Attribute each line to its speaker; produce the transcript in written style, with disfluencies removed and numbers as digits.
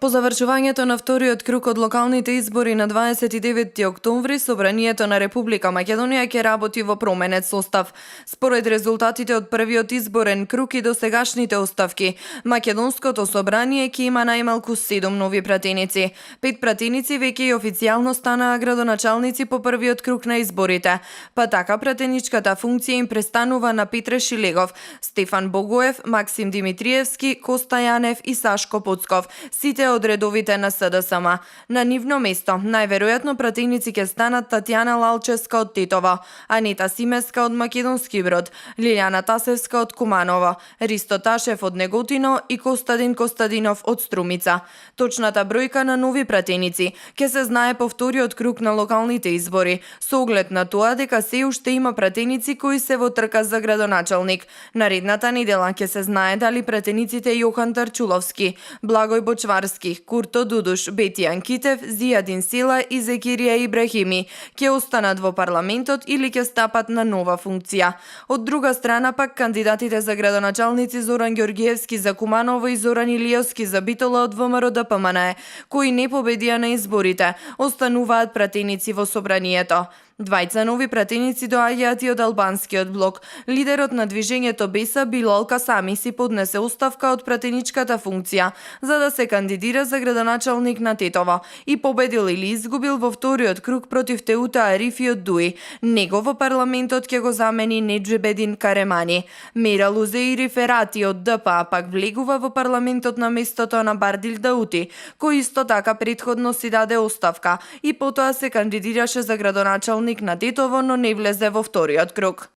Speaker 1: По завршувањето на вториот круг од локалните избори на 29 октомври, Собранието на Република Македонија ќе работи во променет состав. Според резултатите од првиот изборен круг и досегашните оставки, Македонското собрание ќе има најмалку 7 нови пратеници. 5 пратеници веќе и официјално станаа градоначалници по првиот круг на изборите, па така пратеничката функција им престанува на Петре Шилегов, Стефан Богоев, Максим Димитриевски, Коста Јанев и Сашко Поцков, сите од редовите на СДСМ. На нивно место, најверојатно пратеници ќе станат Татјана Лалчевска од Тетово, Анита Симеска од Македонски Брод, Лилјана Тасевска од Куманово, Ристо Ташев од Неготино и Костадин Костадинов од Струмица. Точната бројка на нови пратеници ќе се знае по вториот круг на локалните избори, со оглед на тоа дека се уште има пратеници кои се во трка за градоначалник. Наредната недела ќе се знае дали пратениците Јохан Тарчуловски, Благој Бочварски, Курто Дудуш, Бети Анкитев, Зијадин Села и Зекирија Ибрахими ќе останат во парламентот или ќе стапат на нова функција. Од друга страна пак кандидатите за градоначалници Зоран Ѓорѓиевски за Куманово и Зоран Илиевски за Битола од ВМРО ДПМНЕ, кои не победија на изборите, остануваат пратеници во собранието. Двајца нови пратеници доаѓаат и од албанскиот блок. Лидерот на движењето Беса Билал Касами си поднесе оставка од пратеничката функција за да се кандидира за градоначалник на Тетово и победил или изгубил во вториот круг против Теута Арифи од Дуи. Него во парламентот ќе го замени Неџебедин Каремани. Мира Лузеири Ферати од ДПА пак влегува во парламентот на местото на Бардил Даути, кој исто така претходно си даде оставка и потоа се кандидираше за градоначалник на Тетово, но не влезе во вториот круг.